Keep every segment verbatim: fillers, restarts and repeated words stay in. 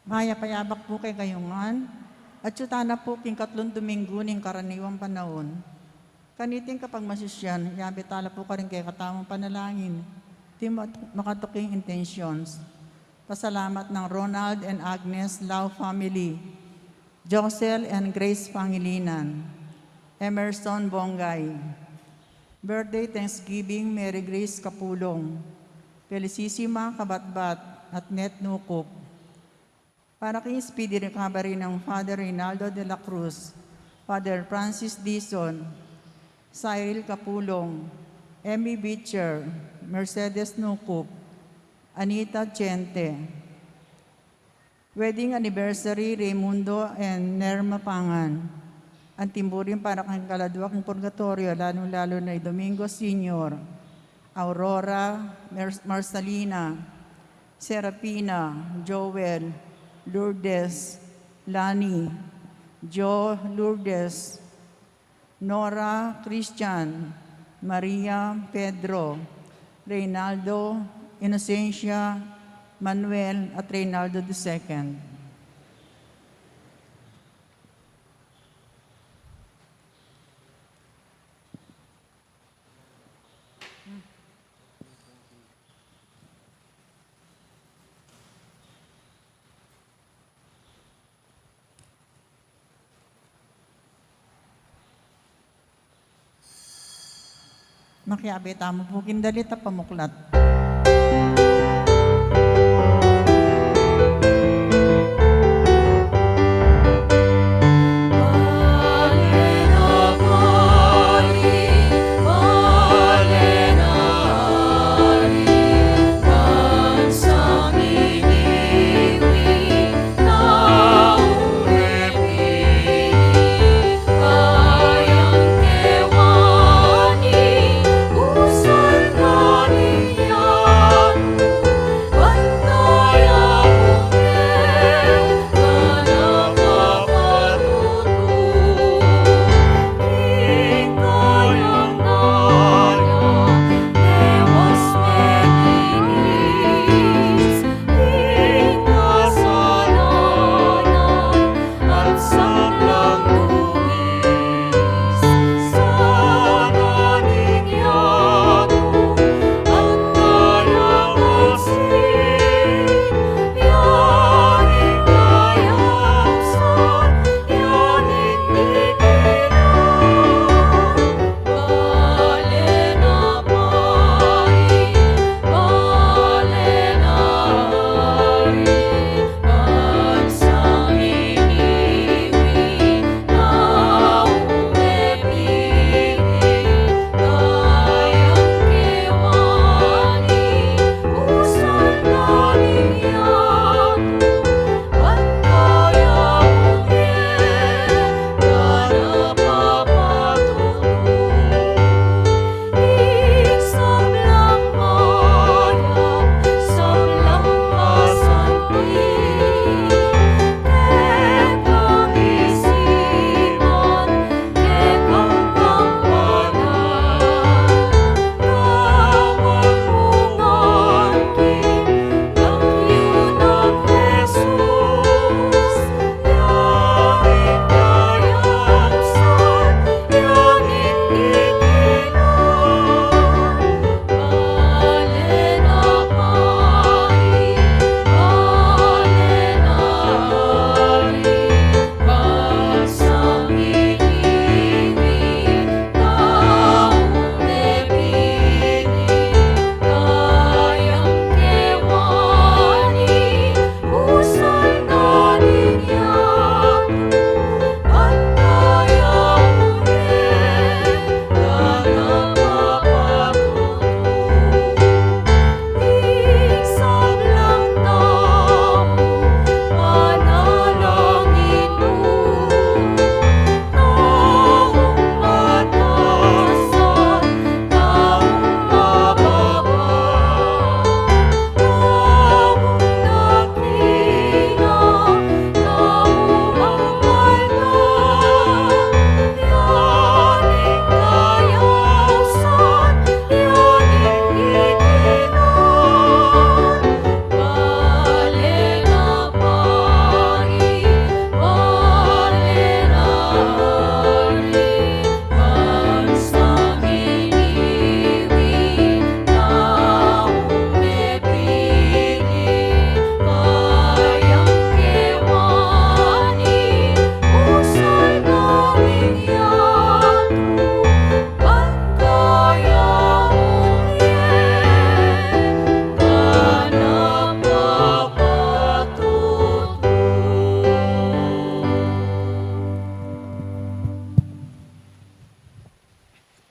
Mayap a yabak pu kekayu ngan, at atsu tana pu king katlung Dominggu ning karaniwang panaun. Kaniting kapagmasisyan, yabe tala pu karing kekatamung panalangin, ding mat-, makatuking intentions. Pasalamat nang Ronald and Agnes Lau family, Josel and Grace Pangilinan, Emerson Bongay. Birthday Thanksgiving, Mary Grace Kapulong, Felicissima Kabatbat, at Net Nukup. Para king speedy recovery nang Father Reynaldo de la Cruz, Father Francis Dizon, Cyril Kapulong, Emmy Beecher, Mercedes Nukup, Anita Chente. Wedding anniversary, Raymundo and Nerma Pangan. Anting buring para king kaladua king purgatoryo, lalu-lalu na i Domingo Senior, Aurora, Mer-, Marcelina, Serafina, Joel, Lourdes, Lani, Jo, Lourdes, Nora, Christian, Maria, Pedro, Reynaldo, Inocencia, Manuel, at Reynaldo the second. Makiabe tamu pu king dalit a pamuklat.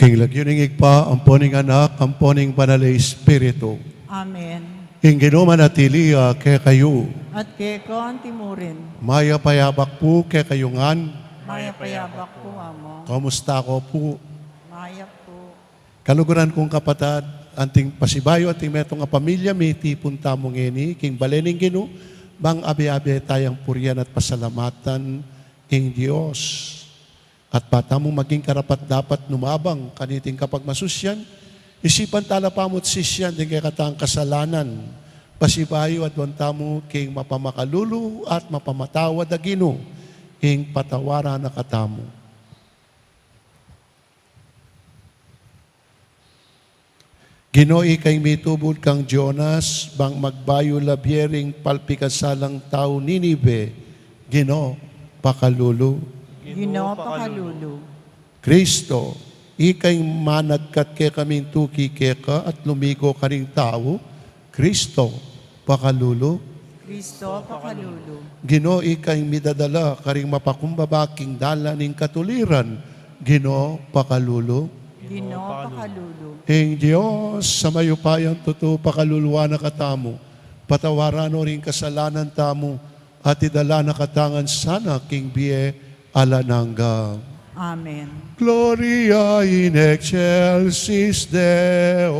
Ing lagyu ning Ibpa, ampo ning Anak, ampo ning Banal a Espiritu. Amen. Ing Ginu manatili ya kekayu. At keka antimurin. Mayap a abak pu kekayu ngan. Mayap a abak pu, Among. Kamusta ko pu? Mayap pu. Kaluguran kung kapatad, anting pasibayu, anting metung a pamilya, mitipun tamu ngeni king bale ning Ginu, bang abe-abe tayang purian at pasalamatan ing Dios. At ba tamu maging karapat-dapat numabang kaniting kapagmasusyan, isipan tala pa mu't sisian ding kekatang kasalanan, pasibayu aduan tamu king mapamakalulu at mapamatawad a Ginu, ing patawaran na katamu. Ginu, ika ing mitubud kang Jonas, bang magbayu la bie ring palpikasalang tau Ninive, Ginu, pakalulu. Ginu, pakalulu. Kristo, ika ing managkat kekaming tuki keka at lumigo karing tau, Kristo, pakalulu. Kristo, pakalulu. Ginu, ika ing midadala karing mapakumbaba king dalan ning katuliran, Ginu, pakalulu. Ginu, pakalulu. Ing Dios a mayupayang tutu pakaluluan na katamu, patawaran no ring kasalanan tamu, at idala na katamu ngan sana king bie alang angga. Amen. Gloria in excelsis Deo.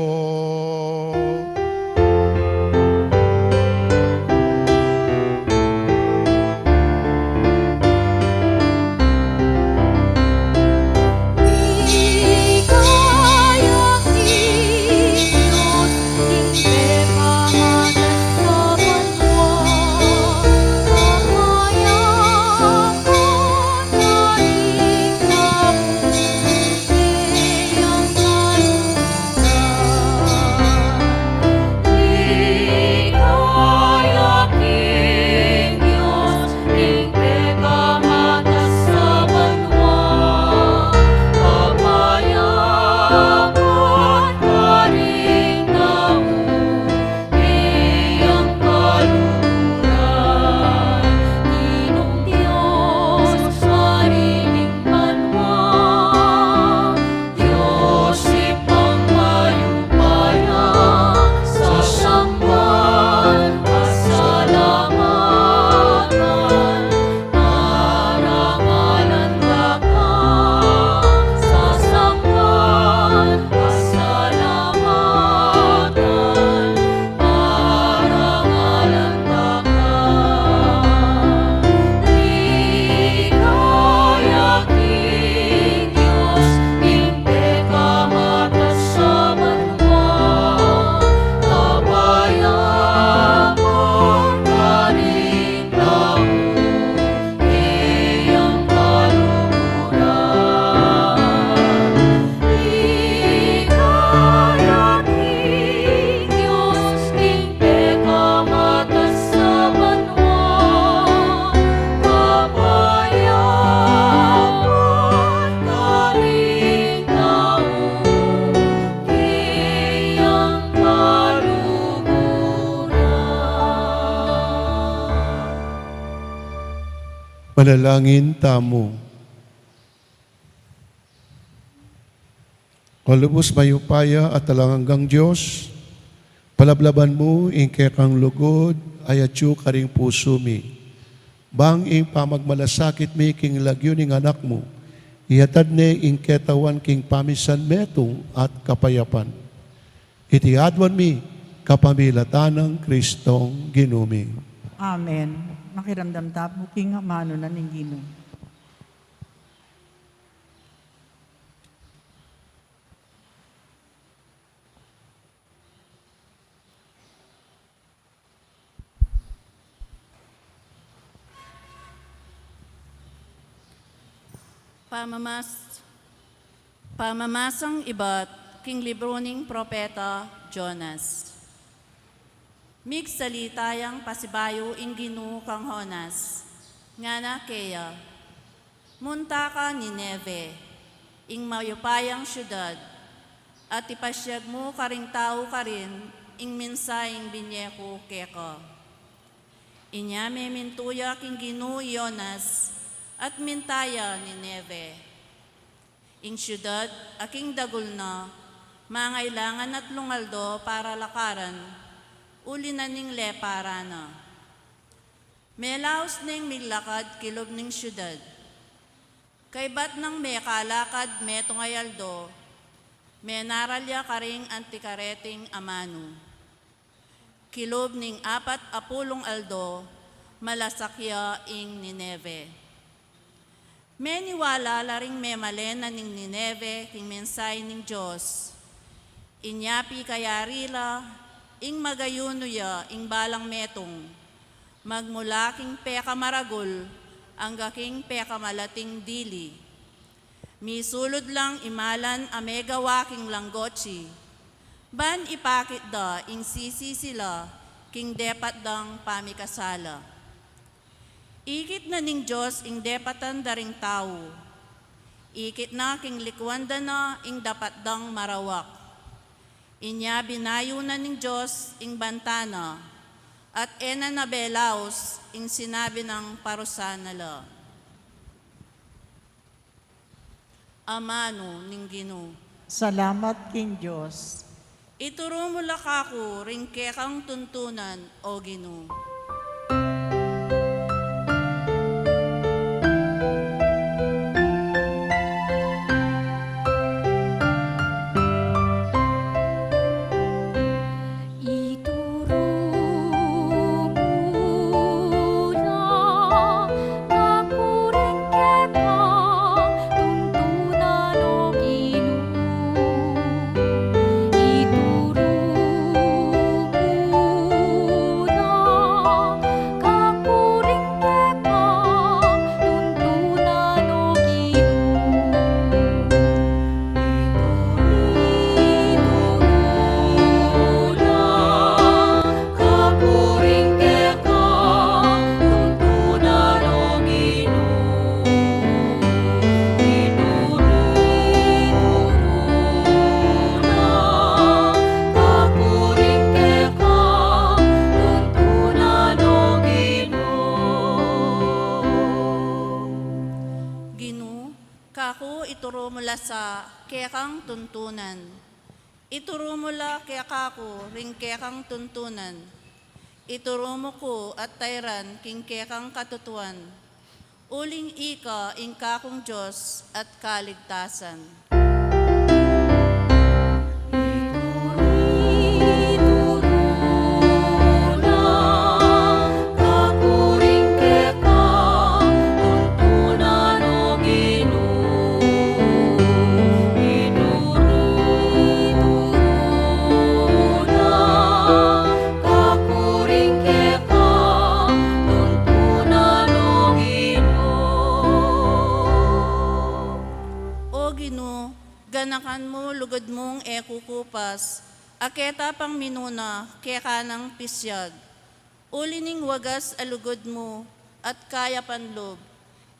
Manalangin tamu. O lubus mayupaya at alang anggang Dios, palablaban mu ing kekang lugud a atyu karing pusu mi. Bang ing pamagmalasakit mi king lagyu ning Anak mu, iatad ne ing ketawan king pamisan metung at kapayapan. Iti aduan mi kapamilatan nang Kristong Ginu mi. Amen. Makiramdam ta pu king amanu na ning Ginu. Pamamas-, pamamasang ibat king libru ning propeta Jonas. Migsalita yang pasibayu ing Ginu kang Jonas, ngana keya, "Munta ka Nineve, ing mayupayang siudad, at ipasiag mu karing tau karin ing mensaheng binye ku keka." Inya memintu ya king Ginu i Jonas, at minta ya Nineve. Ing siudad, a king dagul na, mangailangan atlung aldo para lakaran, uli na ning leparan na. Melaus neng miglakad kilub ning siudad. Kaybat nang mekalakad metung a aldo, menaral ya karing anti kareting amanu. Kilub ning apat a pulung aldo, malasak ya ing Nineve. Meniwala la ring memalen na ning Nineve king mensahe ning Dios. Inya pikayari la, ing magayunu ya ing balang metung, magmula king pekamaragul angga king pekamalating dili. Misulud lang imalan a megawa king langgotsi, ban ipakit da ing sisisi la king depat dang pamikasala. Ikit na ning Dios ing depatan da ring tau. Ikit na king likuan da na ing dapat dang marawak. Inya binayu na ning Dios ing bantana, at e na nabelaus ing sinabi nang parusan na la. Amanu ning Ginu. Salamat king Dios. Ituru mu la kaku ring kekang tuntunan, O Ginu. Ituru mu la kaku ring kekang tuntunan, O Ginu. Ituru mu la kaku ring kekang tuntunan, O Ginu. Ituru mu la kaku ring kekang tuntunan, O Ginu. Ituru mu la kaku ring kekang tuntunan, O Ginu. Ginu, kaku ituru mu la sa kekang tuntunan. Ituru mu la kekaku ring kekang tuntunan. Ituru mu ku at tairan king kekang katutuan. Uling ika ing kakung Dios at kaligtasan. Ituru mu la kaku ring kekang tuntunan, O Ginu. Ituru mu la kaku ring kekang tuntunan, O Ginu. O Ginu, ganakan mu lugud mung e kukupas, a keta pang minuna keka nang pisyag. Uli ning wagas a lugud mu at kayapan lub,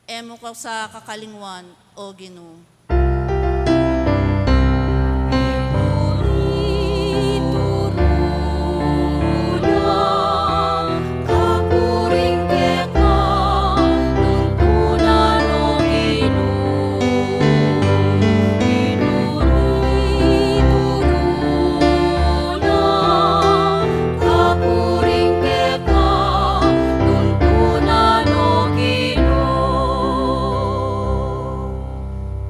e mu ku sa kakalingwan, O Ginu. Ituru mu la kaku ring kekang tuntunan, O Ginu. Ituru mu la kaku ring kekang tuntunan, O Ginu.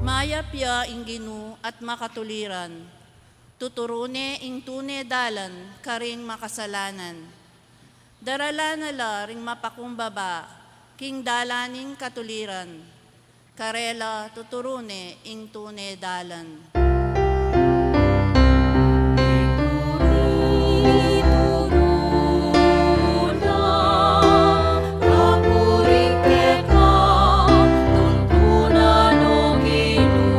Mayap ya ing Ginu at makatuliran. Tuturu ne ing tune dalan karing makasalanan. Daralan na la ring mapakumbaba king dalan ning katuliran. Karela tuturu ne ing tune dalan. Ituru mu la kaku ring kekang tuntunan, O Ginu.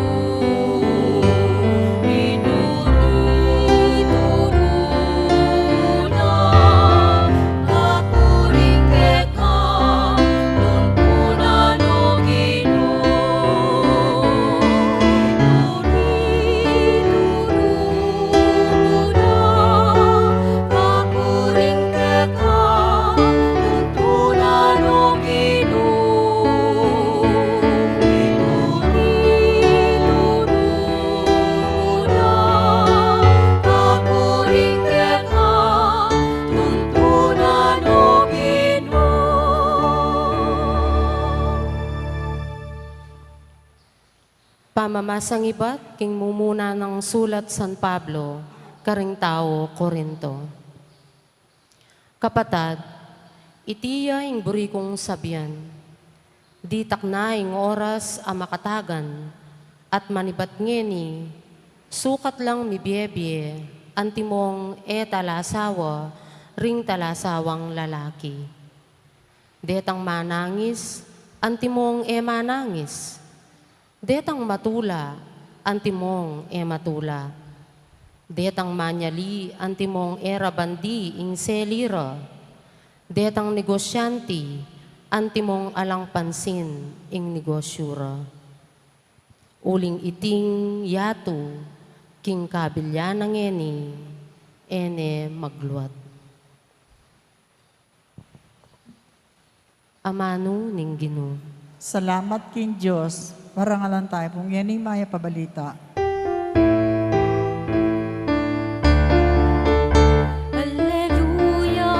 Ituru mu la kaku ring kekang tuntunan, O Ginu. Pamamasang ibat king mumuna nang sulat San Pablo karing tau Corinto. Kapatad, iti ya ing buri kung sabian, ditak na ing oras a makatagan, at manibat ngeni, sukat lang mibiebie antimong e talasawa ring talasawang lalaki. Detang manangis antimong e manangis. Detang matula antimong e matula. Detang manyali antimong e ra bandi ing seli ra. Detang negosyanti antimong alang pansin ing negosyu ra. Uling iting yatu king kabilyan na ngeni e ne magluat. Amanu ning Ginu. Salamat king Dios. Parangalan tayu pu ngeni ing mayap a balita. Alleluia,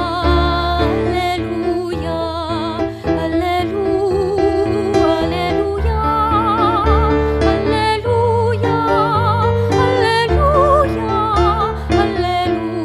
alleluia, alleluia, alleluia, alleluia, alleluia, alleluia.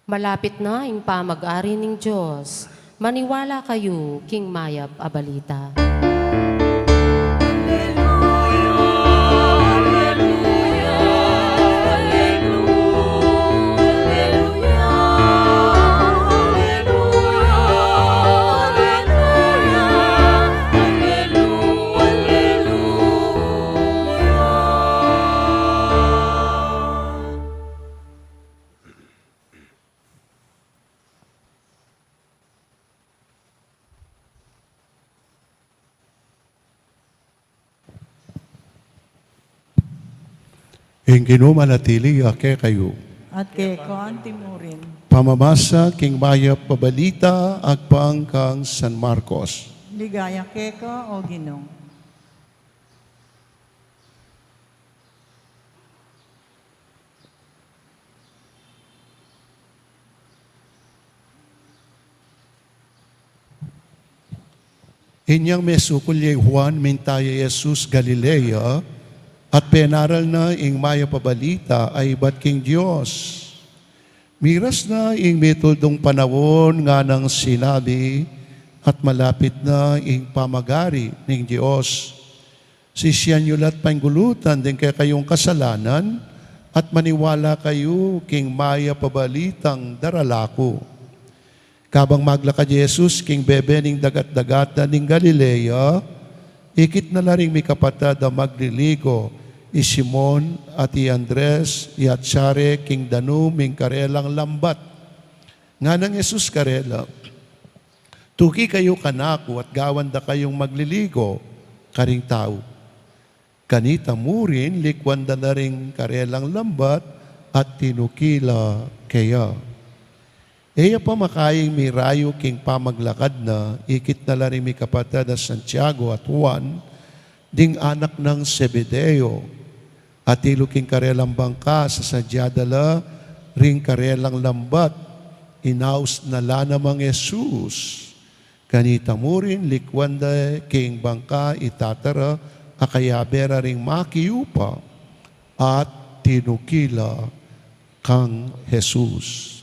Malapit na ing pamag-ari ning Dios. Maniwala kayu king mayap a balita. Ing Ginu manatili ya kekayu. At keka antimu rin. Pamamasa king mayap a balita agpang kang San Marcos. Ligaya keka, O Ginu. Inyang mesukul ya i Juan, minta ya i Jesus Galilea, at penaral na ing mayap a balita a ibat king Dios. Miras na ing mituldung panaun, nganang sinabi, at malapit na ing pamag-ari ning Dios. Sisian yu la't painggulutan ding kekayung kasalanan, at maniwala kayu king mayap a balitang darala ku. Kabang maglakad i Jesus king bebe ning dagat-dagatan ning Galilea, ikit na la ring mikapatad a magliligo, i Simon at i Andres, yatsare king danum ing karelang lambat. Nganang Jesus karela, "Tuki kayu kanaku at gawan da kayung magliligo karing tau." Kanita murin, likuan da na ring karelang lambat at tinuki la keya. E ya pa makaing mirayu king pamaglakad na, ikit na la ring mikapatad a Santiago at Juan, ding anak nang Zebedeo, atilu king karelang bangka, sasadya da la ring karelang lambat. Inaus na la namang Jesus. Kanita murin, likuan da king bangka i tata ra a kayabe ra ring makiupa, at tinuki la kang Jesus.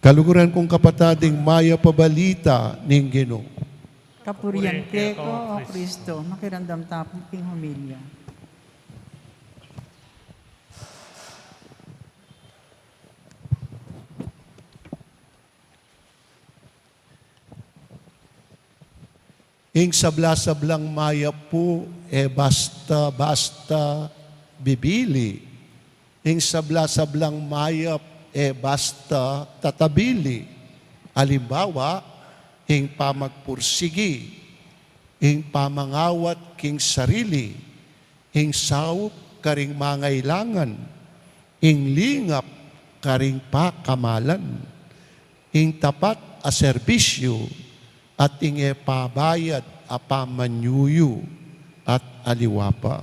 Kaluguran kung kapatad, ing mayap a balita ning Ginu. Kapurian keka, O Kristo. Makiramdam ta pu king homilya. Ing sabla-sablang mayap pu, e basta-basta bibili. Ing sabla-sablang mayap, e basta tatabili. Alimbawa, ing pamagpursigi, ing pamangawat king sarili, ing saup karing mangailangan, ing lingap karing pakamalan, ing tapat a serbisyu, at ing e pabayad a pamanyuyu, at aliwa pa.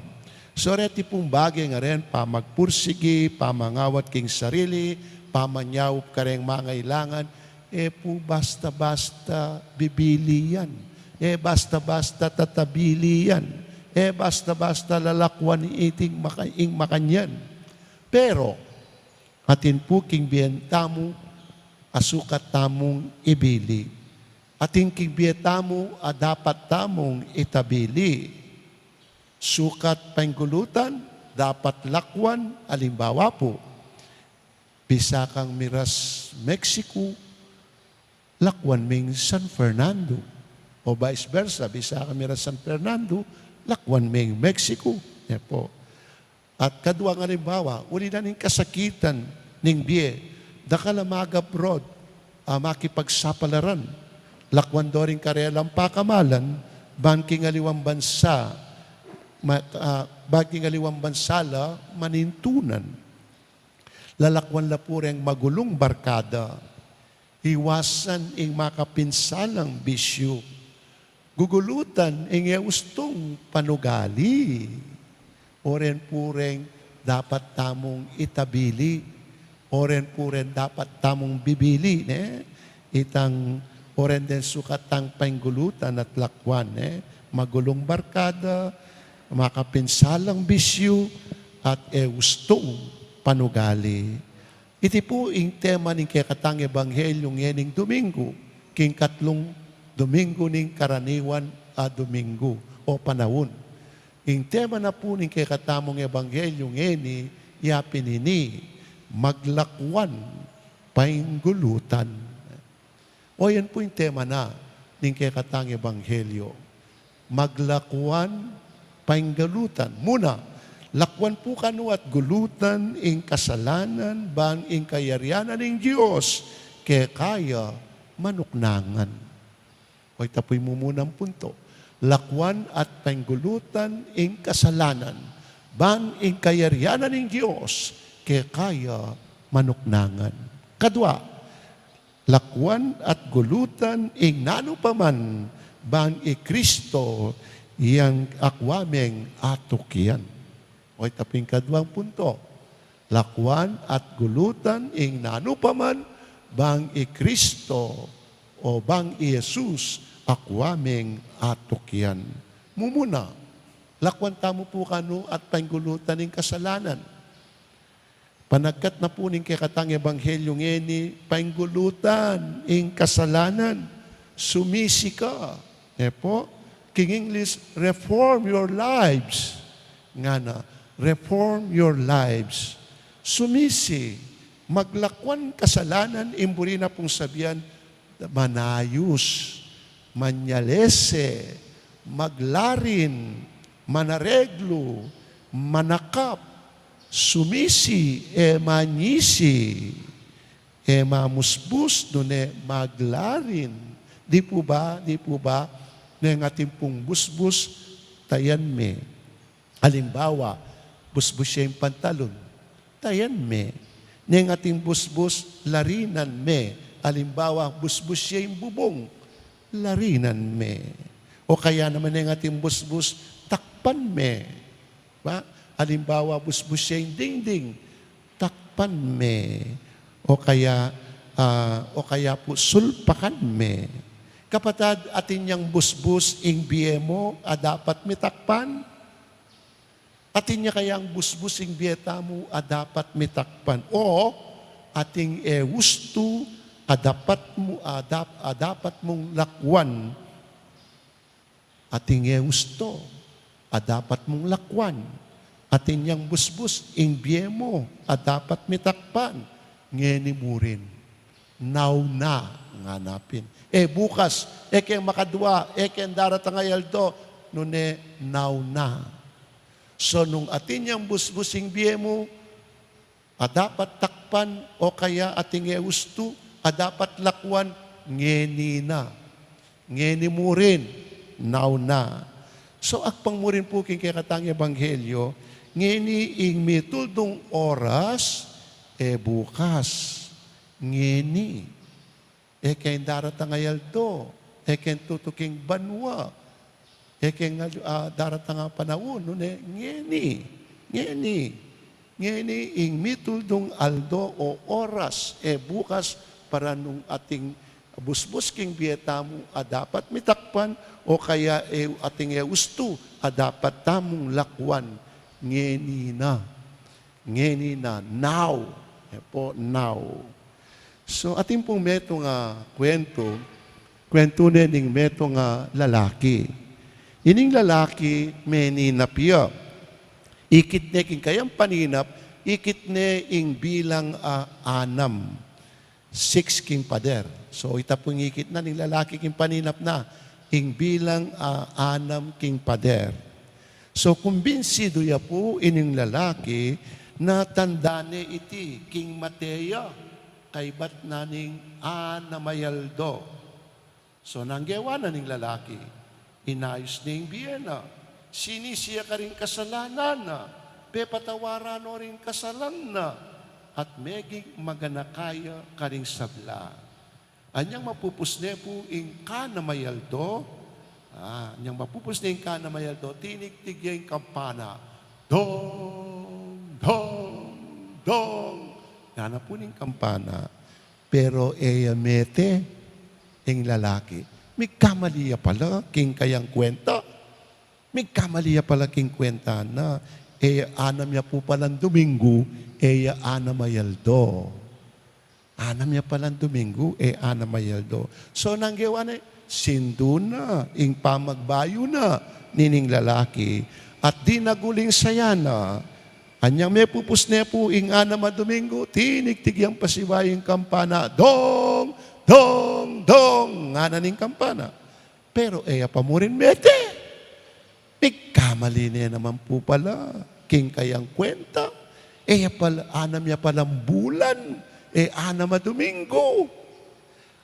So, reti pung bage ngaren, pamagpursigi, pamangawat king sarili, pamanyaup kareng mangailangan, e pu basta-basta bibili yan. E basta-basta tatabili yan. E basta-basta lalakwan iting maka-, ing makanyan. Pero, atin pu king bie tamu a sukat tamung ibili. Atin king bie tamu a dapat tamung itabili. Sukat painggulutan, dapat lakwan, alimbawa pu, bisa kang miras Mexico, lakwan ming San Fernando. O vice versa, bisa kang miras San Fernando, lakwan ming Mexico. Yan pu. At kaduang alimbawa, uli na ning kasakitan ning bie, dakal a mag-abroad, a makipagsapalaran, lakwan do ring karelang pakamalan, ban king aliwang bansa, ma-, ah, ban king aliwang bansa la manintunan. Lalakwan la pu reng magulung barkada, iwasan ing makapinsalang bisyu, gugulutan ing e ustung panugali. O ren pu reng dapat tamung itabili, o ren pu reng dapat tamung bibili, ne? Itang o ren den sukat tang painggulutan at lakwan, ne? Magulung barkada, makapinsalang bisyu, at e ustung panugali. Iti pu ing tema ning kekatang ebanghelyu ngening Dominggu, king katlung Dominggu ning karaniwan a Dominggu o panaun. Ing tema na pu ning kekatamung ebanghelyu ngeni, ya pin ini, maglakwan painggulutan. O, yan pu ing tema na ning kekatang ebanghelyu. Maglakwan painggulutan. Muna, lakwan pu kanu at gulutan ing kasalanan, ban ing kayarian na ning Dios kekaya manuknangan. O, ita pu ing mumunang punto. Lakwan at painggulutan ing kasalanan, ban ing kayarian na ning Dios kekaya manuknangan. Kadua, lakwan at gulutan ing nanu pa man, ban i Kristo yang akwa meng atukyan. O, ita pu ing kaduang punto. Lakwan at gulutan ing nanu pa man, ban i Kristo o ban i Jesus akwa meng atukyan. Mumuna, lakwan tamu pu kanu at painggulutan ing kasalanan. Panagkat na pu ning kekatang ebanghelyu ngeni, painggulutan ing kasalanan, sumisi ka. E pu, king English, reform your lives. Ngana, reform your lives. Sumisi, maglakwan kasalanan, ing buri na pung sabian, manayus, manyalese, maglarin, manareglu, manakap, sumisi, e manyisi, e mamusbus, nune maglarin. Di pu ba, di pu ba, neng atin pung busbus, tayan me. Alimbawa, busbus ya ing pantalon, tayan me. Neng atin busbus, larinan me. Alimbawa, busbus ya ing bubung, larinan me. O kaya naman neng atin busbus, takpan me. Ba? Alimbawa, busbus ya ing dingding, takpan me. O kaya, ah, o kaya pu, sulpakan me. Kapatad, atin yang busbus ing bie mu a dapat mitakpan? Atin ya kayang busbus ing bie tamu a dapat mitakpan? O atin e ustu a dapat mu, a dap-, a dapat mung lakwan? Atin e ustu a dapat mung lakwan? Atin yang busbus ing bie mu a dapat mitakpan? Ngeni murin. Now na, ngana pin. E bukas, e keng makadua, e keng daratang a aldo, nune now na. So nung atin yang busbus ing bie mu a dapat takpan, o kaya atin e ustu a dapat lakwan, ngeni na. Ngeni murin, now na. So, agpang murin pu king kekatang ebanghelyo, ngeni ing mituldung oras, e bukas, ngeni, e keng daratang a aldo, e keng tutuking banua, e keng, ah, daratang a panaun, nune, ngeni, ngeni, ngeni ing mituldung aldo o oras, e bukas, para nung ating busbus king bie tamu a dapat mitakpan, o kaya e ating e ustu a dapat tamung lakuan, ngeni na. Ngeni na, now. E po, now. So, atin pung metung a kuwentu, kuwentu ne ning metung a lalaki. Ining lalaki, meninap ya. Ikit ne king kayang paninap, ikit ne ing bilang a anam. Six king pader. So, ita pung ikit na ning lalaki king paninap na, ing bilang a anam king pader. So, kumbinsidu ya pu ining lalaki na tanda ne iti king mate ya, kaybat na ning anam a aldo. So, nanu ing gewa na ning lalaki? Inayus ne ing bie na. Sinisi ya karing kasalanan na. Pepatawaran no ring kasalan na. At meging maganaka ya karing sabla. Anyang mapupus ne pu ing kanam a aldo, ah, anyang mapupus ne ing kanam a aldo, tinigtig ya ing kampana. Dong, dong, dong. Ngana pu ning kampana. Pero e ya mete ing lalaki. Migkamali ya pala king kayang kuwenta. Migkamali ya pala king kuwenta na. E ya anam ya pu palang Dominggu, e ya anam a aldo. Anam ya palang Dominggu, e anam a aldo. So, nanu ing gewa ne? Sindu na ing pamagbayu na nining lalaki. At dinagul ing saya na. Anyang mepupus ne pu ing anam a Dominggu, tinigtig yang pasibayu ing kampana, dong, dong, dong, ngana ning kampana. Pero e ya pa murin mete. Migkamali ne naman pu pala king kayang kuwenta. E ya pala, anam ya palang bulan, e anam a Dominggu.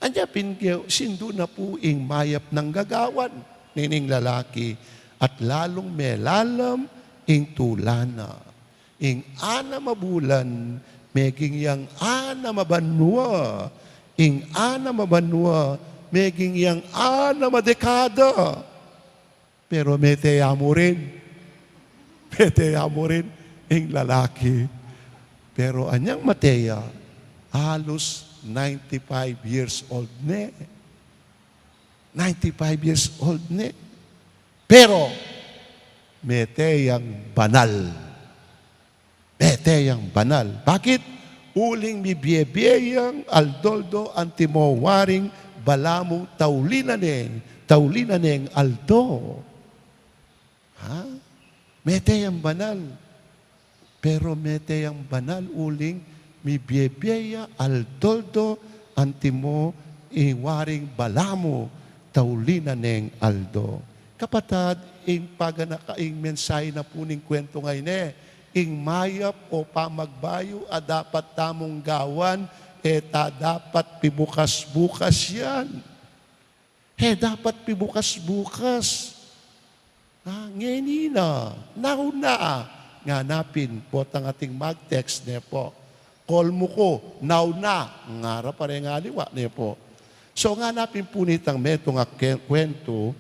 Anya pin ge-, sindu na pu ing mayap nang gagawan nining lalaki, at lalung melalam ing tula na. Ing anam a bulan, meging yang anam a banua. Ing anam a banua, meging yang anam a dekada. Pero mete ya murin. Mete ya murin ing lalaki. Pero anyang mate ya, alus ninety-five years old ne. Ninety-five years old ne. Pero, mete yang banal. Mete yang banal. Bakit? Uling mibie-bie yang aldo-aldo antimo waring balamu tauli na neng, tauli na neng aldo. Ha? Mete yang banal. Pero mete yang banal uling mibie-bie ya aldo-aldo antimo ing waring balamu tauli na neng aldo. Kapatad, ing paganaka, ing mensahe na pu ning kuwentu ngeni, ing mayap o pamagbayu a dapat tamung gawan, e ta dapat pibukas-bukas yan. E dapat pibukas-bukas. Ah, ngeni na, now na. Ngana pin, potang ating mag-text ne po. Call mu ku, now na. Ngara pa rin aliwa ne po. So, ngana pin pu nitang metung a ke-, kuwentu,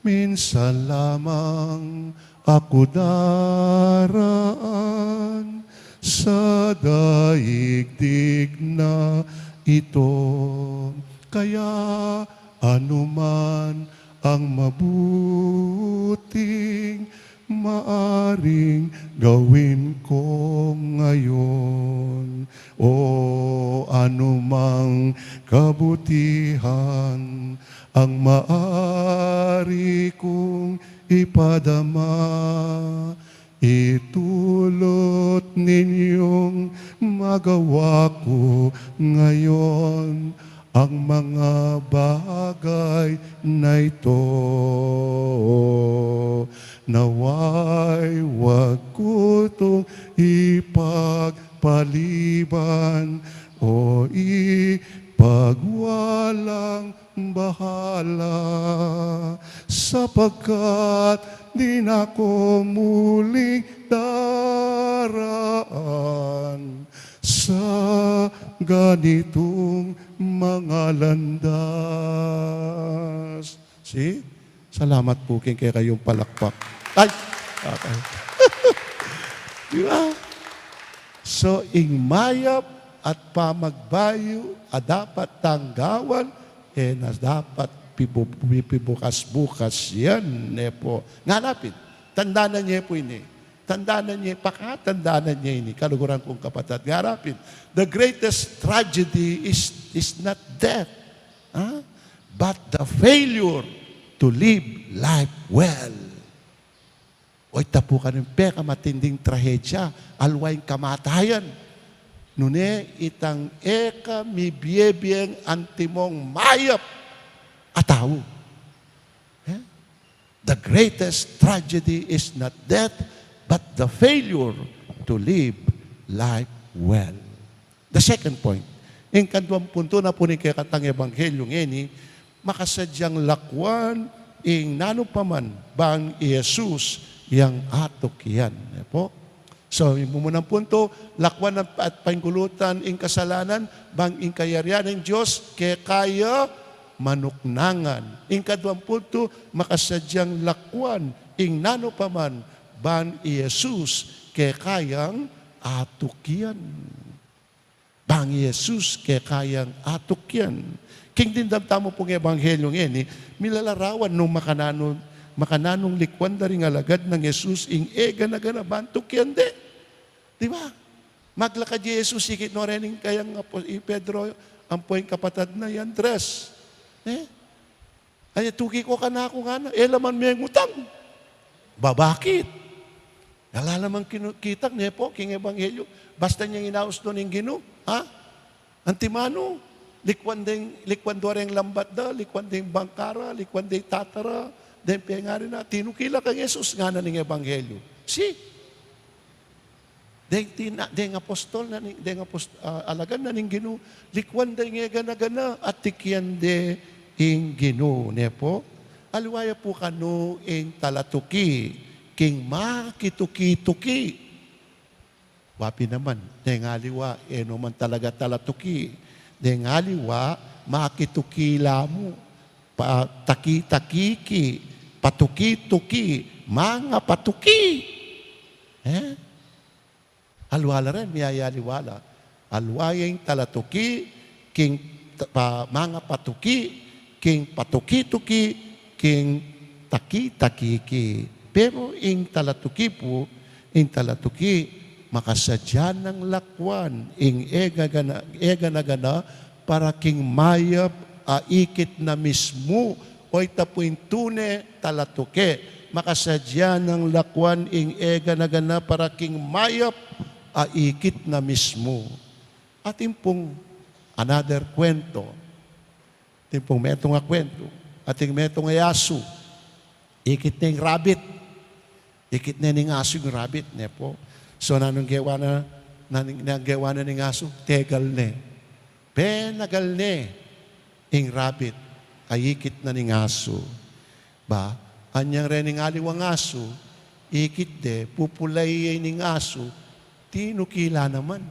minsan lamang aku daraan sa daigdig na ito. Kaya anuman ang mabuting maaring gawin ko ngayon, o anumang kabutihan ang maari kong ipadama, itulot ninyong magawa ko ngayon ang mga bagay na ito. Nawa'y wag ko 'tong ipagpaliban o ipagwalang bahala, sapagkat di na ko muling daraan. sa ganitung mga landas. See? Salamat pu king kekayung palakpak. Ay! Okay. Di ba? So, ing mayap at pamagbayu a dapat tang gawan, e na dapat pibu-, pibukas-bukas yan, ne pu. Ngana pin, tandanan ye pu ini. Tandanan ye, pakatandanan ye ini, kaluguran kung kapatad. Ngana pin, the greatest tragedy is, is not death, ha? But the failure to live life well. Oyta pu kanu ing pekamatinding trahedya, aliwa ing kamatayan. Nune itang e ka mibie-bieng antimong mayap a tau. Eh? The greatest tragedy is not death, but the failure to live life well. The second point, ing kaduang puntu na pu ning kekatang ebanghelyu ngeni, makasadyang lakwan ing nanu pa man bang i Jesus yang atukyan. E pu? So, ing mumunang puntu, lakwan at paingulutan ing kasalanan, bang ing kayarian ning Dios keka ya manuknangan. Ing kaduang puntu, makasadyang lakwan ing nanu pa man bang i Jesus keka yang atukyan. Bang i Jesus keka yang atukyan. King dimdam tamu pung ebanghelyu ngeni, milalarawan nung makananu, makananung likwan da ring alagad nang Jesus ing e gana-gana bang tukyan de. Di ba? Maglakad i Jesus, ikit no reni ing kayang apo-, i Pedro, ampo ing kapatad na i Andres. Eh? Anya, tuki ko kanaku, ngana, e la man mengutang. Ba, bakit? Ala la man kinu-, kitang, ne pu, king ebanghelyu. Basta inyang inaus no ning Ginu, ha? Antimanu, likwan deng, likwan do reng lambat da, likwan deng bangka ra, likwan deng tata ra, deng pengari na, tinuki la kang Jesus, ngana ning ebanghelyu. See? Deng tina-, deng apostol na ning, deng apost-, ah, alagad na ning Ginu, likwan deng e gana-gana, atukyan de ing Ginu, ne pu? Aliwa ya pu kanu ing talatuki king makituki-tuki. Wa pin naman, deng aliwa, e no man talaga talatuki. Deng aliwa, makituki la mu, pataki-takiki, patuki-tuki, mangapatuki. Eh? Aliwa la ren, miyayaliwa la. Aliwa ya ing talatuki king ta-, pa-, mangapatuki, king patuki-tuki, king taki-takiki. Pero ing talatuki pu, ing talatuki, makasadya nang lakwan ing e gagana-, e gana-gana para king mayap a ikit na mismu. Oyta pu ing tune talatuki, makasadya nang lakwan ing e gana-gana para king mayap a ikit na mismu. Atin pung another kwento. Atin pung metung a kwento. Atin metung a asu. Ikit ne ing rabbit. Ikit ne ning asu ing rabbit, ne pu. So, nanung gewa na, nanung, nanung gewa na ning asu, tegal ne. Penagal ne ing rabbit a ikit na ning asu. Ba, anyang rening aliwang asu, ikit de, pupulayi ning asu, tinuki la naman.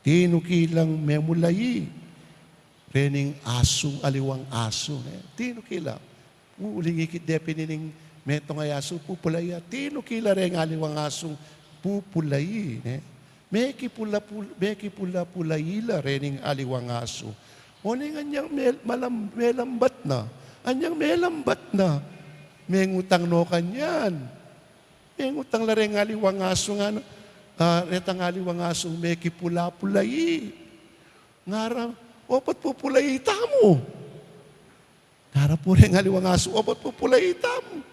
Tinuki lang memulayi rening asu, aliwang asu, ne? Tinuki la. Uling ikit de pin ining metung a asu, pupulayi, tinuki la reng aliwang asu, pupulayi, ne? Mekipula-, pul-, mekipula-pulayi la rening aliwang asu. Uling anyang mel-, malam-, melambat na. Anyang melambat na. Mengutang no kanyan. Mengutang la reng aliwang asu, ngana, ah, retang aliwang asu, mekipula-pulayi. Ngara, opat pupulayi tamu. Ngara pu reng aliwang asu, opat pupulayi tamu.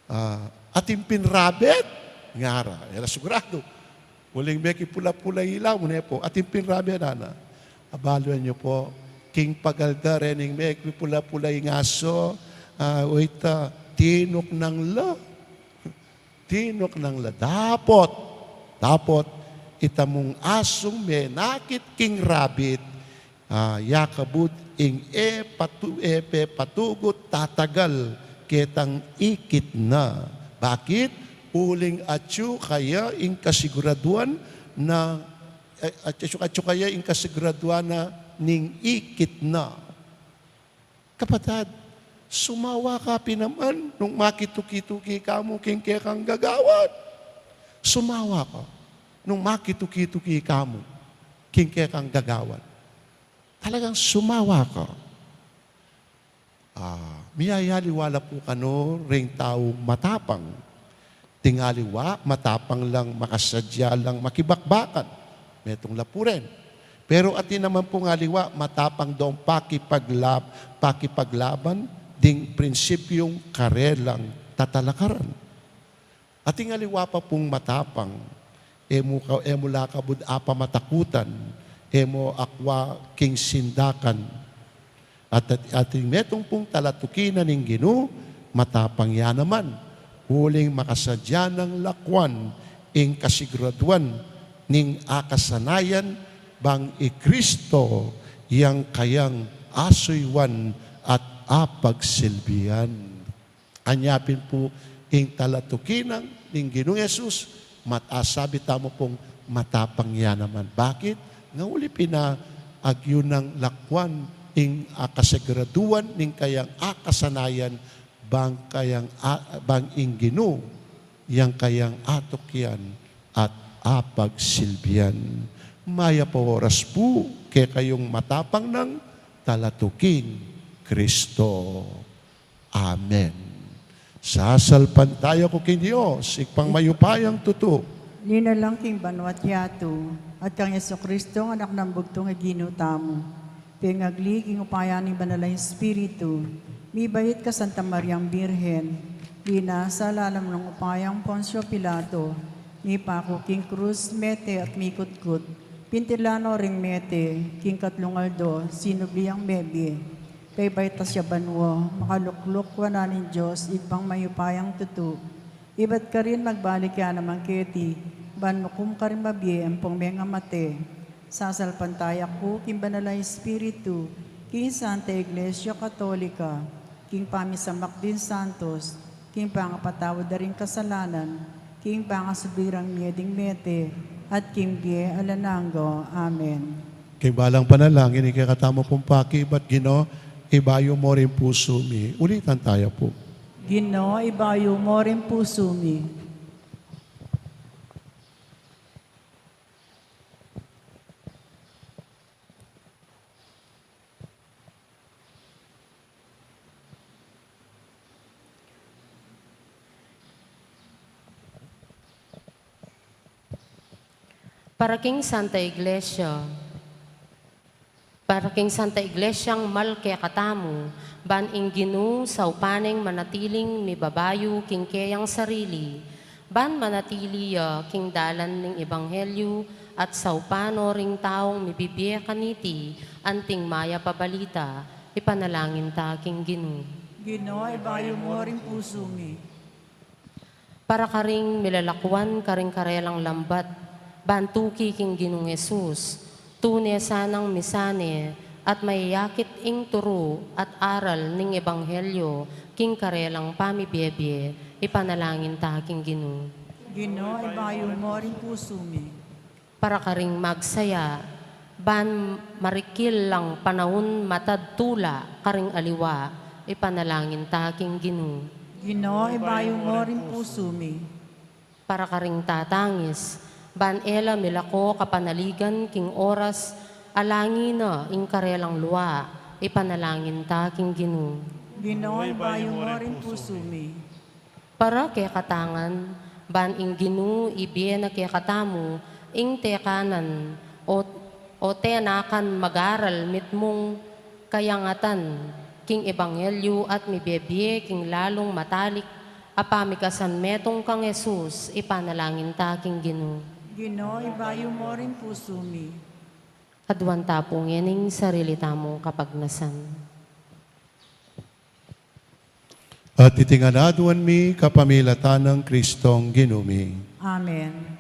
Ah, atin pin rabbit? Ngara, e la siguradu. Uling mekipula-pulayi la mu, ne pu. Atin pin rabbit, ngana. Abalu yu pu, king pagal da rening mekipula-pulayi asu, ah, oyta, tinuknang la. Tinuknang la. Dapot, dapot, itamung asung menakit king rabbit, ah, yakabud ing e patu-, e pepatugut tatagal ketang ikit na. Bakit? Uling atyu kaya ing kasiguraduan na eh, at atsu-atsu kaya ing kasiguraduan na ning ikit na. Kapatad, sumawa ka pin naman nung makituki-tuki ka mu king kekang gagawan. Sumawa ka nung makituki-tuki ka mu king kekang gagawan. Talagang sumawa ka. Ah, miyayaliwa la pu kanu ring taung matapang. Ating aliwa, matapang lang makasadya lang makibakbakan. Metung la pu rin. Pero atin naman pung aliwa, matapang dong pakipaglab-, pakipaglaban ding prinsipyung karelang tatalakaran. Ating aliwa pa pung matapang, e mu ka-, e mu la kabud apamatakutan, e mu akwa king sindakan. At, at, ating metung pung talatuki na ning Ginu, matapang ya naman. Uling makasadya nang lakwan ing kasiguraduan ning akasanayan bang i Kristo yang kayang asuywan at apagsilbian. Anya pin pu ing talatuki na ning Ginung Jesus, mat-, asabi tamu pung matapang ya naman. Bakit? Nga uli pin na agyu nang lakwan ing, ah, kasiguraduan ning kayang akasanayan bang kayang a-, bang ing Ginu yang kayang atukyan at apagsilbian. Mayap a oras pu kekayung matapang nang talatuking Kristo. Amen. Sasalpantaya ku king Dios, Ibpang mayupayang tutu. Linalang king banua't yatu, at kang Jesucristo, Anak nang bugtung a Ginu tamu. Pengagli king upaya ning Banal a Espiritu, mibait kang Santa Mariang Birhen, binasa lalam ning upayang Poncio Pilato, mipaku king krus, mete at mikutkut, pintilan no ring mete, king katlung aldo, sinubli yang mebie. Pebaitas ya banua, makalukluk wanan ning Dios, Ibpang mayupayang tutu. Ibat karin magbalik ya naman keti, ban mukum karing mabie ampong mengamate. Sasalpantaya ku king Banal a Espiritu, king Santa Iglesia Katolika, king pamisamak ding santos, king pangapatawad da ring kasalanan, king pangasubli rang mie ding mete, at king bie alang angga. Amen. King balang panalangin, ing kekatamu pung pakibat, Ginu, ibayu mu ring pusu mi. Ulitan taya pu. Ginu, ibayu mu ring pusu mi. Para king Santa Iglesia. Para king Santa Iglesiang mal kekatamu, ban ing Ginu saupan neng manatiling mibabayu king keyang sarili, ban manatili ya king dalan ning ebanghelyu at saupan no ring taung mibibie kaniti anting mayap a balita, ipanalangin ta king Ginu. Ginu, ibayu mu ring pusu mi. Para karing milalakuan karing karelang lambat, ban tuki king Ginung Jesus, tune sanang misane at mayayakit ing turu at aral ning ebanghelyu king karelang pamibie-bie, ipanalangin ta king Ginu. Ginu, ibayu mu ring pusu mi. Para karing magsaya, ban marikil lang panaun matad tula karing aliwa, ipanalangin ta king Ginu. Ginu, ibayu mu ring pusu mi. Para karing tatangis, ban e la milako kapanaligan king oras a langi na ing karelang lua, ipanalangin ta king Ginu. Ginu, ibayu mu ring pusu mi. Para kekatang ngan, ban ing Ginu ibie na kekatamu ing tekanan o, o tenakan mag-aral mitmung kayangatan king ebanghelyu at mibie-bie king lalung matalik a pamikasan metung kang Jesus, ipanalangin ta king Ginu. Ginu, ibayu mu ring pusu mi. Aduan ta pu ngening sarili tamung kapagnasan. At iti ngan aduan mi kapamilatan nang Kristong Ginu mi. Amen.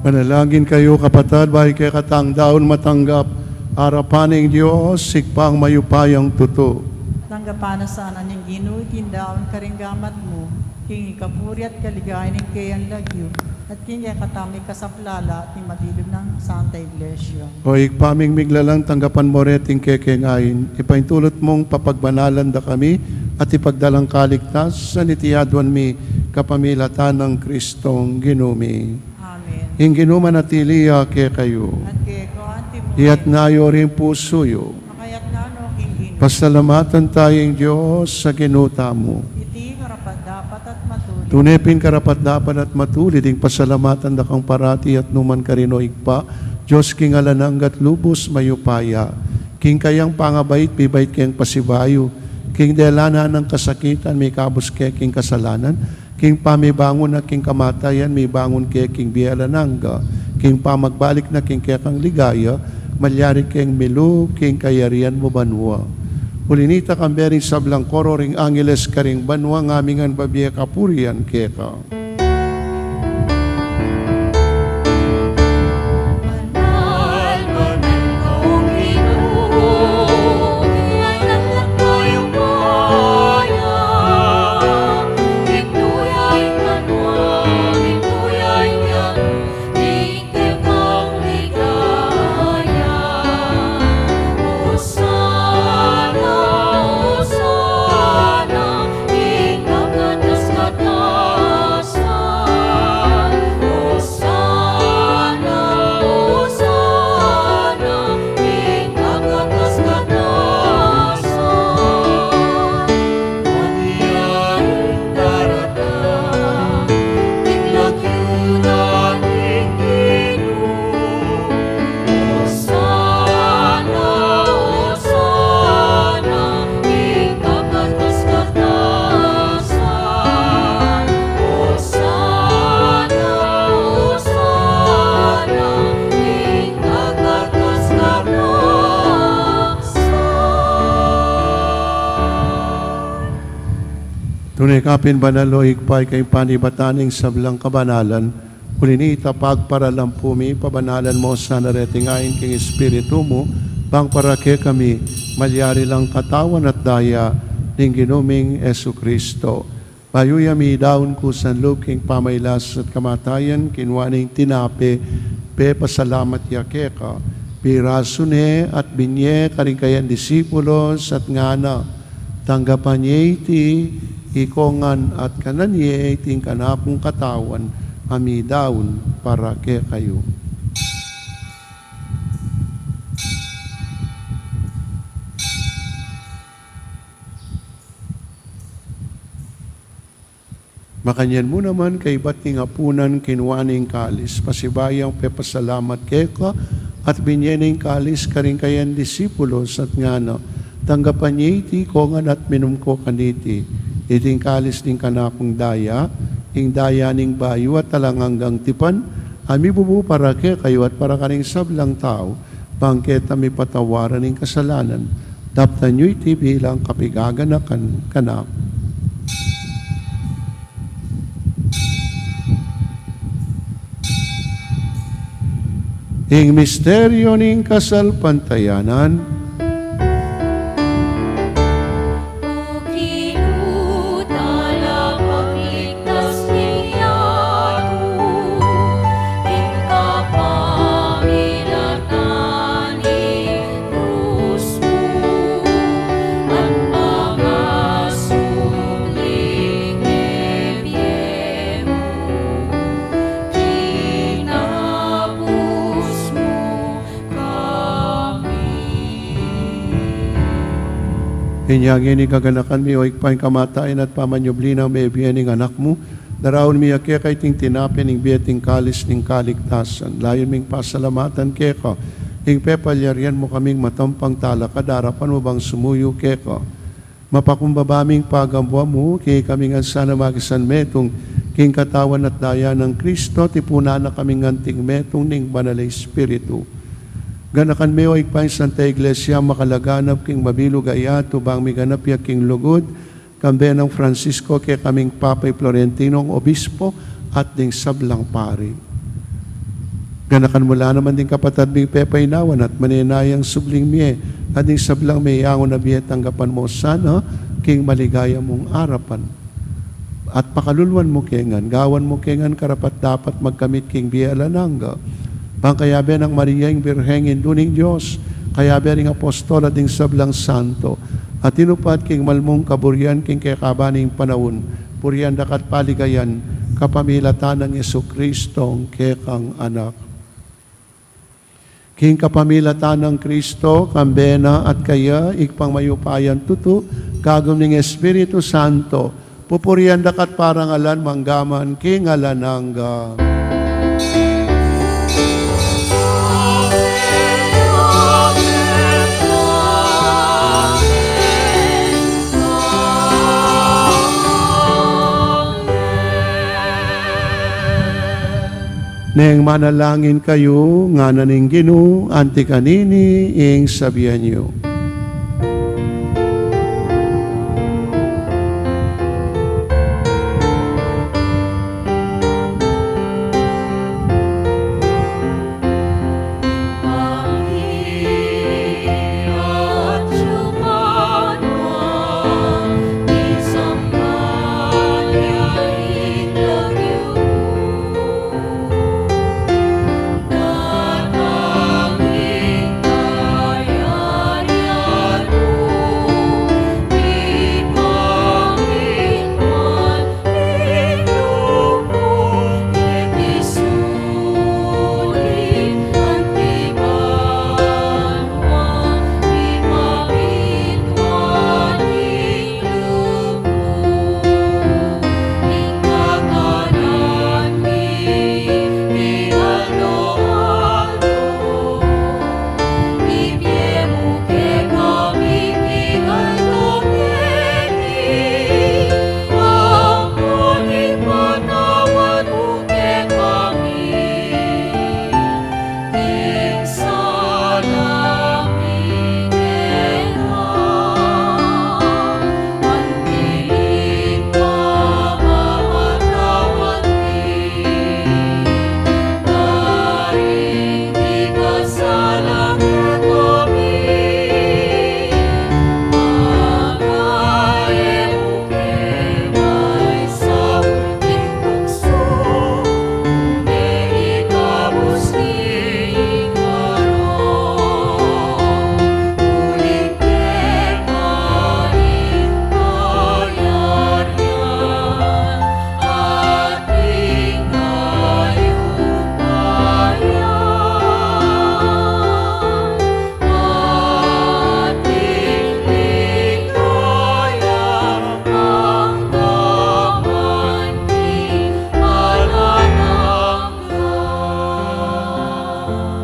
Manalangin kayu, kapatad, bayu kekatang daun matanggap arapan ning Dios, Ibpang mayupayang tutu. Tanggapan na sana ning Ginu iting daun karing gamat mu, king ikapuri at kaligayan ning keyang lagyu, at king kekatamung ikasaplala at ning mabilug nang Santa Iglesia. O Ibpa ming miglalang, tanggapan mu reting kekeng ain, ipaintulut mung papagbanalan da kami, at ipagdalang kaligtasan iti aduan mi kapamilatan nang Kristong Ginu mi. Amen. Ing Ginu manatili ya kekayu. At keka antimu. Iyatas yu ring pusu yu. Makayatas no king Ginu. Pasalamatan taya ing Dios a Ginu tamu. Iti karapat-dapat at matulid. Tune pin karapat-dapat at matulid ing pasalamatan da kang parati at nukarin man, O Ibpa, Dios king alang angga at lubus mayupaya. King kayang pangabait, mibait keng pasibayu. King dela na nang kasakitan, mikabus ke king kasalanan. King pamibangun na king kamatayan, mibangun ke king bie alang angga. King pamagbalik na king kekang ligaya, malyari keng milub king kayarian mu banua. Uli na nita, kambe ring sablang koro ring angeles karing banua, ngamin ngan babie kapurian keka. Tune ka pin banal, O Ibpa, ika ing panibatan ning sablang kabanalan. Uli na nita, pagparalampu mi, pabanalan mu sana reting ain king Espiritu mu, bang para kekami malyari lang katawan at daya ning Ginu ming Jesucristo. Bayu ya midaun kusang lub king pamailas at kamatayan, kinua ne ing tinape, pepasalamat ya keka, pirasu ne at binye karing kayang disipulos at ngana, tanggapan ye iti, ikongan at kanan ye iti ing kanakung katawan a midaun para kekayu. Makanyan mu naman kaibat ning apunan, kinua ne ing kalis, pasibayu yang pepasalamat keka, at binye ne ing kalis karing kayang disipulos, at ngana, tanggapan ye iti, ikongan at minum ko kaniti. Iti ing kalis ning kanakung daya, ing daya ning bayu at alang anggang tipan, a mibubu para kekayu at para karing sablang tau, bang keta mipatawaran ing kasalanan. Daptan yu iti bilang kapigaganakan kanaku. Ing misteryu ning kasalpantayanan. Inya ngeni, kaganakan mi, O Ibpa, ing kamatayan at pamanyubli nang mebie ning Anak mu, daraun mi ya keka iting tinape ning bie at ing kalis ning kaligtasan. Layun ming pasalamatan keka ing pepalyarian mu kaming matampang talakad king arapan mu bang sumuyu keka. Mapakumbaba ming pagambuan mu, king ikami ngan sana makisan metung king katawan at daya nang Kristo, tipunan na kaming anting metung ning Banal a Espiritu. Ganakan me, O Ibpa, ing Santa Iglesia makalaganap king mabilug a yatu bang miganap ya king lugud, kambe nang Francisco, kekaming Papa, i Florentinong Obispo, at ding sablang pari. Ganakan mu la naman ding kapatad ming pepainawan at manenayang subling mie, at ding sablang meangu na bie tanggapan mu sana king maligaya mung arapan. At pakaluluan mu ke ngan, gawan mu ke ngan karapat-dapat magkamit king bie alang angga. Bang kayabe nang Maria ing Birheng Indu ning Dios, kayabe ring apostol at ding sablang santo, a tinupad king malmung kaburian king kekaban ning panaun, burian daka at paligayan, kapamilatan nang Jesucristo a kekang Anak. King kapamilatan nang Kristo, kambe na at kaya, Ibpang mayupayang tutu, kagum ning Espiritu Santo, pupurian daka at parangalan manggaman king alang angga. Neng manalangin kayu, ngana ning Ginu, anti kanini ing sabian yu.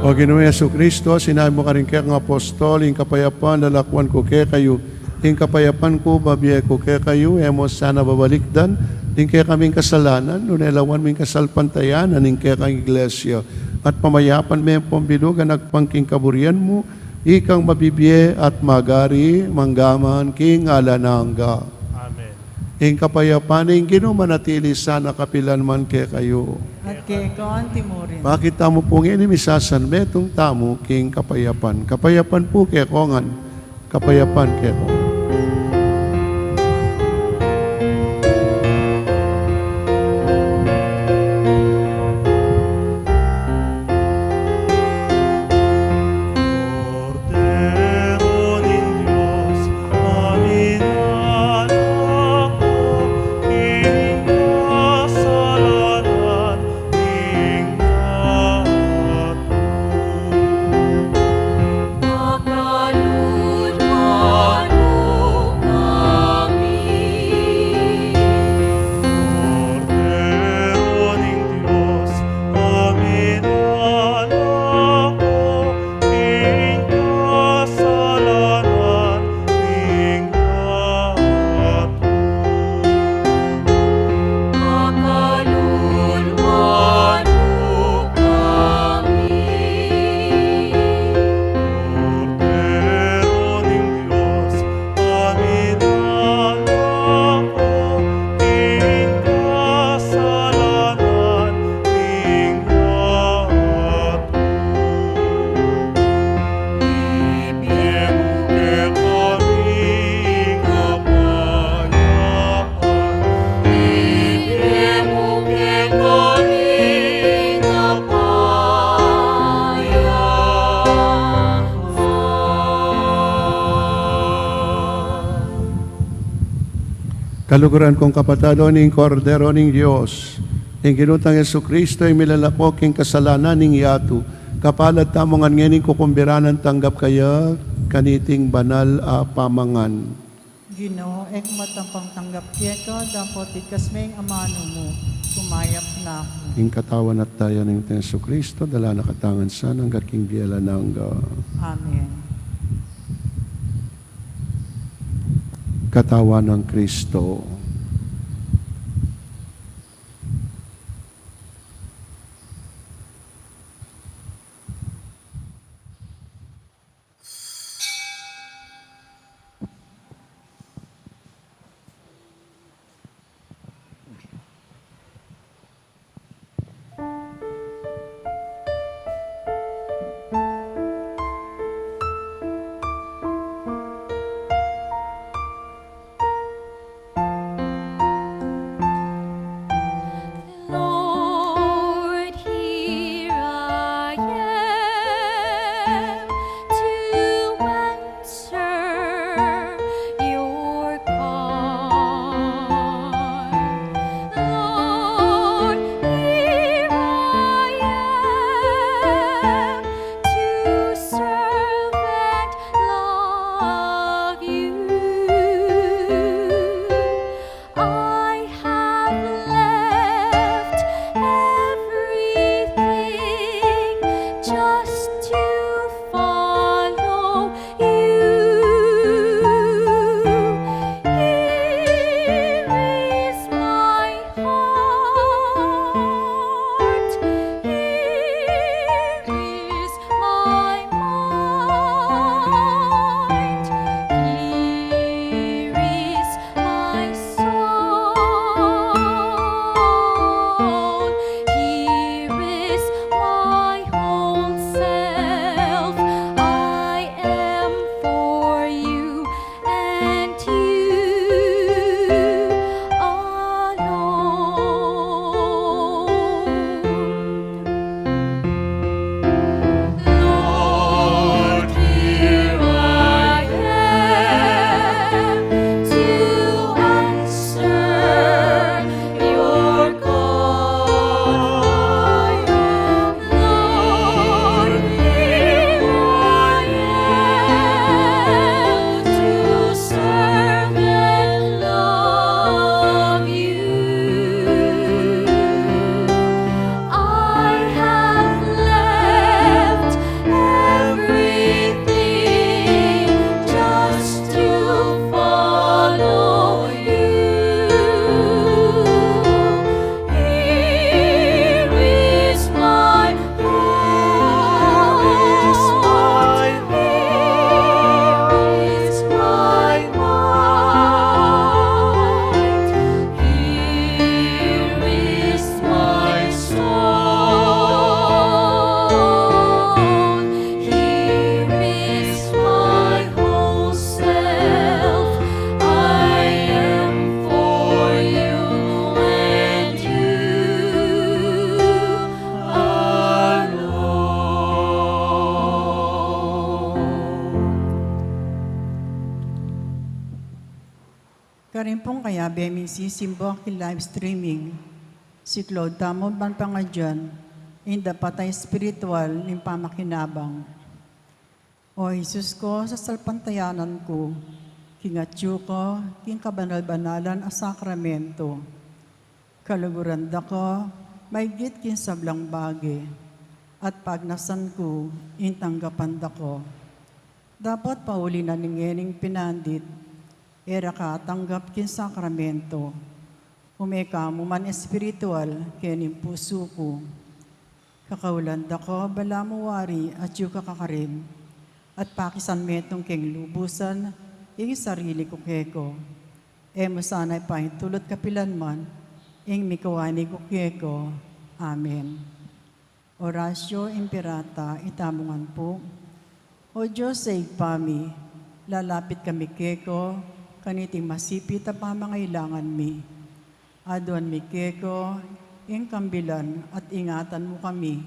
O Ginu Jesucristo, sinabi mu karing kekang apostol, ing kapayapan lalakuan ku kekayu, ing kapayapan ku bibie ku kekayu, e mu sana babalikdan ing kekaming kasalanan, nune lawan mu ing kasalpantayanan ning kekang Iglesia, at pamayapan me pung bilug agpang king kaburian mu, ikang mabibie at magari manggaman king alang angga. Amen. Ing kapayapan ning Ginu manatili sana kapilan man kekayu. At keka mu rin. Bakit tamu pu ngeni misasan metung tamu king kapayapan? Kapayapan pu kekongan. Kapayapan kekongan. Kaluguran kung kapatad, o ning Kordero ning Dios, ing Ginu tang Jesucristo, ing milalako king kasalanan ning yatu. Kapalad tamu ngan ngening kukumbiranan tanggap kaya kaniting banal a pamangan. Ginu, e ku matampang tanggap keka, dapot ikasme ing amanu mu, kumayap na ku. Ing katawan at daya ning Jesucristo, dala na katamu ngan sana angga king bie alang angga. Amen. Katawan nang Kristo. Lord, here I am to answer your call. Lord, here I am to serve and love you. I have left everything just to follow you. Here is my heart. Here is my mind. Here is my soul. Here is my whole self. I am for you and you alone. Lord, here I am to answer your call. Lord, here I am to serve and love you. I have left everything just to follow you. Here is my heart. Here is my mind. Here is my soul. Here is my whole self. I am for you and you alone. Karin pung kayabe ming sisimba king live streaming, siklaud tamu ban pangadyan ing dapat a espiritual ning pamakinabang. O Jesus ko, sasalpantayanan ku king atyu ka king kabanal-banalan a sakramento. Kaluguran da ka maigit king sablang bage, at pagnasan ku ing tanggapan da ka. Dapot pauli na ning ngening pinandit, e ra ka atanggap king sakramento. Ume ka mu man espiritual kening pusu ku. Kakaulan da ka balamu wari atyu ka kakarin, at pakisan metung keng lubusan ing sarili ku keka. E mu sana ipaintulut kapilan man ing mikawani ku keka. Amen. Oratio Imperata. Itamu ngan pu. O Dios a Ibpa mi, lalapit kami keka kaniting masipit a pamangailangan mi. Aduan mi keka ing kambilan at ingatan mu kami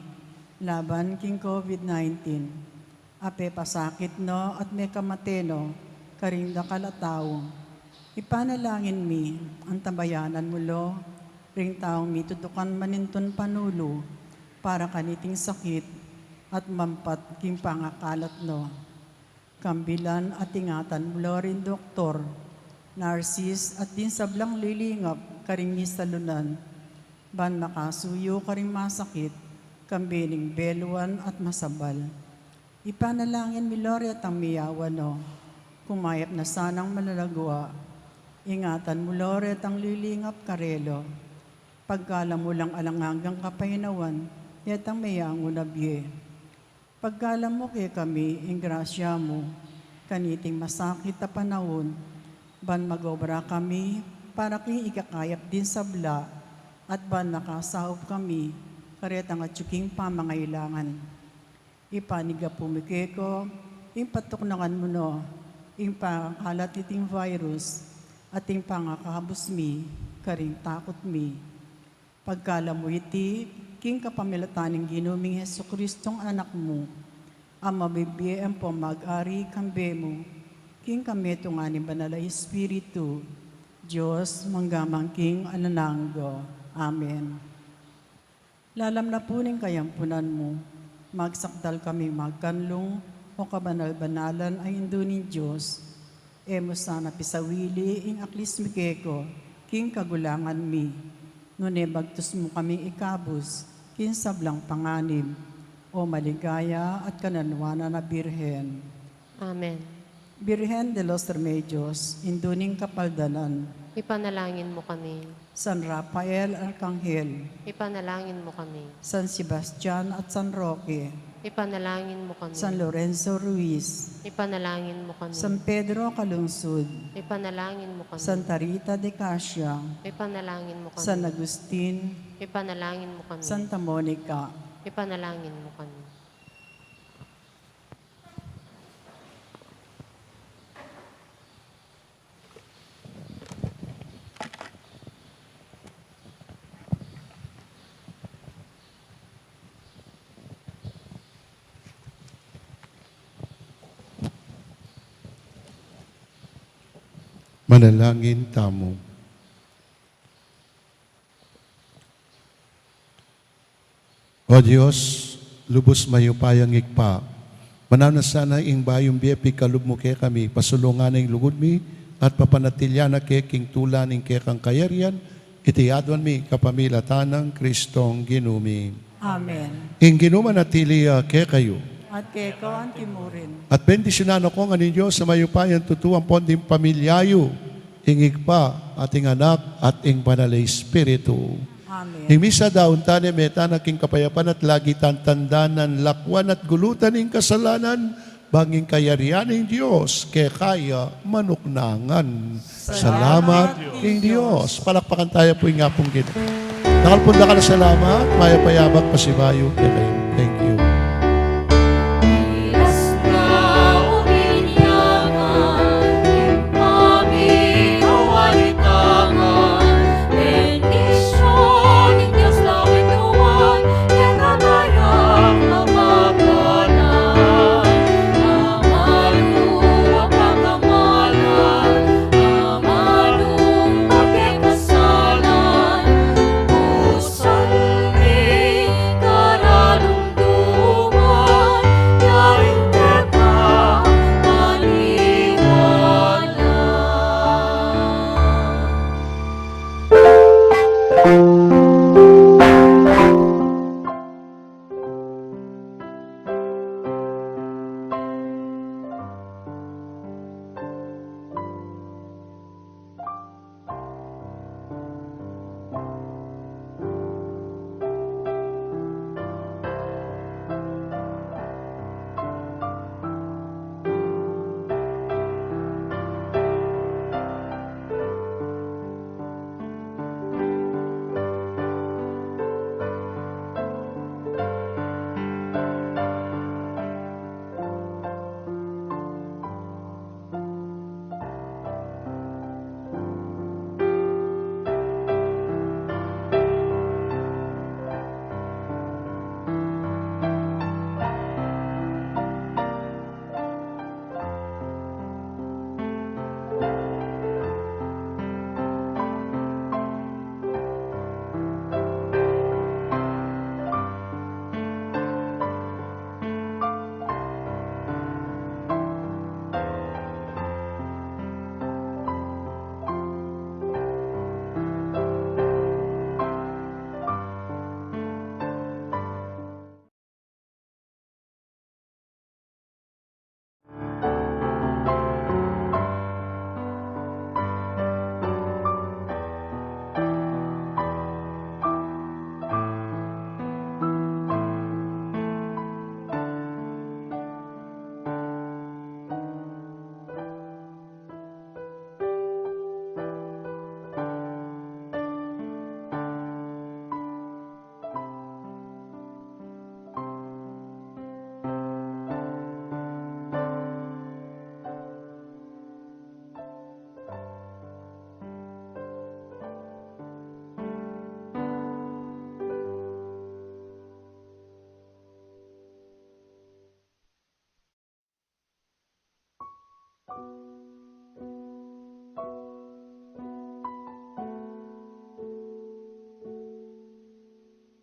laban king COVID nineteen a pepasakit no at mekamate no karing dakal a tau. Ipanalangin mi, antabayanan mu lo ring taung mitutukan manintun panulu para kaniting sakit at mampat king pangakalat no. Kambilan at ingatan mu lo ring doktor, narsis at ding sablang lilingap karing misalunan, ban makasuyu karing masakit, kambe ning beluan at masabal. Ipanalangin mi lo retang meyawan no, kumayap na sanang malagwa. Ingatan mu lo retang lilingap karela. Pagkalam mu lang alang anggang kapaynawan detang meyangu na bie. Pagkalam mu kekami ing grasya mu kaniting masakit a panaun, ban mag-obra kami para king ikakayap ding sabla, at ban makasaup kami karetang atyu king pamangailangan. Ipanyawad mi keka ing patuknangan mu no ing pangakalat niting virus at ing pangakabus mi karing takut mi. Pagkalam mu iti king kapamilatan ning Ginu ming Jesucristong Anak mu, a mabibie ampong mag-ari kambe mu king kametungan ning Banal a Espiritu, Dios, mangga man king alang angga. Amen. Lalam na pu ning kayampunan mu, magsakdal kaming magkanlung, o kabanal-banalan a Indu ning Dios. E mu sana pisawili ing aklis mi keka king kagulangan mi, nune bagtus mu kaming ikabus king sablang panganib, o maligaya at kananwanan a Birhen. Amen. Birhen de los Remedios, Indu ning Kapaldanan. Ipanalangin mu kami. San Rafael Arkanghel. Ipanalangin mu kami. San Sebastian at San Roque. Ipanalangin mu kami. San Lorenzo Ruiz. Ipanalangin mu kami. San Pedro Calungsod. Ipanalangin mu kami. Santa Rita de Casia. Ipanalangin mu kami. San Agustin. Ipanalangin mu kami. Santa Monica. Ipanalangin mu kami. Manalangin tamu. O Dios, lubus mayupayang Ibpa, manawan na sana ing bayung bie pikalub mu kekami, pasulungan na ing lugud mi, at papanatilian na ke king tula ning kekang kayarian, iti aduan mi kapamilatan nang Kristong Ginu mi. Amen. Ing Ginu manatili ya kekayu. At keka antimurin. At bendisyunan na ko ngan ning Dios a mayupayang tutu ampon ding pamilya yu, ing Ibpa, at ing Anak, at ing Banal a Espiritu. Amen. Ing misa daun tane, mete na king kapayapan at lagi tang tandanan, lakwan at gulutan ing kasalanan, bang ing kayarian ning Dios kekaya manuknangan. Salamat king Dios. Palakpakan taya pu ing Apung Ginu. Dakal pung dakal a salamat, mayap a yabak pasibayu kekayu. Thank you.